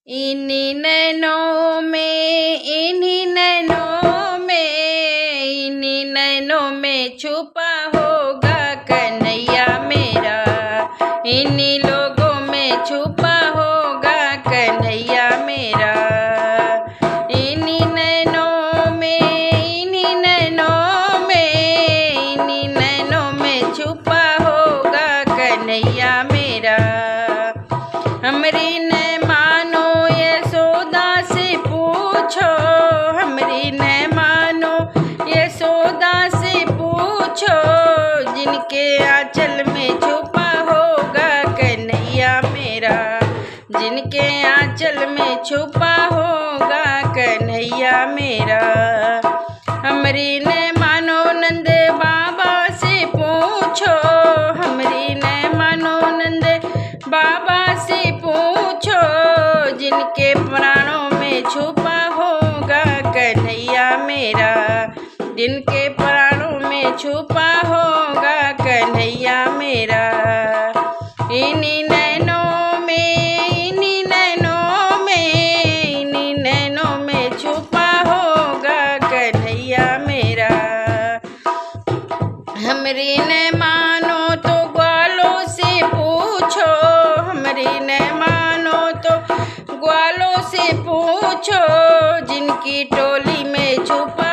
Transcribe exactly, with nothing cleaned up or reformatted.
इन्हीं नैनों में, इन्हीं नैनों में, इन्हीं नैनों में छुपा होगा कन्हैया मेरा, इन्हीं लोगों में छुपा होगा कन्हैया मेरा। इन्हीं नैनों में, इन्हीं नैनों में, इन्हीं नैनों में छुपा होगा कन्हैया मेरा। हमरी न मानो यशोदा से पूछो, हमरी न मानो यशोदा से पूछो, जिनके आंचल में छुपा होगा कन्हैया मेरा, जिनके आंचल में छुपा होगा कन्हैया मेरा। हमरी न मानो नंद बाबा से पूछो, हमरी न मानो नंद बाबा से पूछो, जिनके प्राणों में छुपा होगा कन्हैया मेरा, जिनके प्राणों में छुपा होगा कन्हैया मेरा। इन्हीं नैनों में, इन्हीं नैनों में, इन्हीं नैनों में छुपा होगा कन्हैया मेरा। हमरी न मानो तो ग्वालों से पूछो, हमरी न मानो तो ग्वालों से पूछो, जिनकी टोली में छुपा